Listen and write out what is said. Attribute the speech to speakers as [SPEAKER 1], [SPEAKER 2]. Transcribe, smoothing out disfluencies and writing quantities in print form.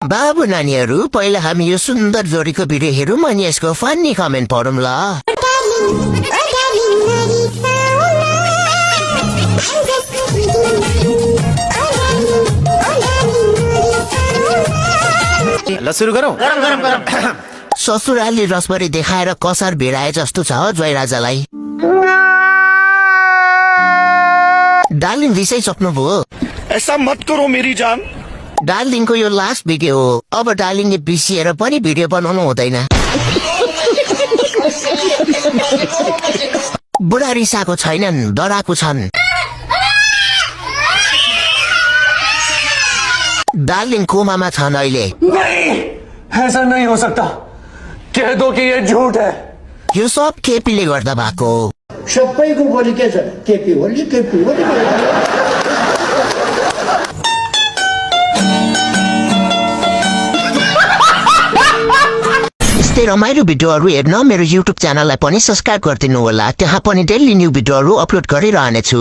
[SPEAKER 1] बाबु नानीहरू पहिला हामी यो सुन्दर जोडीको भिडियो हेरौँ अनि यसको फन्नी कमेन्ट पढौँ ल।
[SPEAKER 2] ल सुरु गरौँ।
[SPEAKER 1] ससुराली रसभरी देखाएर कसार भिडाए जस्तो छ जयराजालाई। डार्लिङ रिसाइसक्नुभयो?
[SPEAKER 3] ऐसा मत करो मेरी जान।
[SPEAKER 1] डार्लिङको यो लास्ट भिडियो हो, अब डार्लिङले बिर्सिएर पनि भिडियो बनाउनु हुँदैन। बुढा रिसाएको छैनन्, डराएको छन्। डार्लिङ कोमामा छन् अहिले।
[SPEAKER 4] नहीं, ऐसा नहीं हो सकता। कह दो कि ये झूठ है।
[SPEAKER 1] यो सब केपीले गर्दा भएको हो।
[SPEAKER 5] सबैको बोली के छ? केपी होली केपी होली।
[SPEAKER 1] यस्तै रमाइलो भिडियोहरू हेर्न मेरो युट्युब च्यानललाई पनि सब्स्क्राइब गरिदिनु होला। त्यहाँ पनि डेली न्यू भिडियोहरू अपलोड गरिरहनेछु।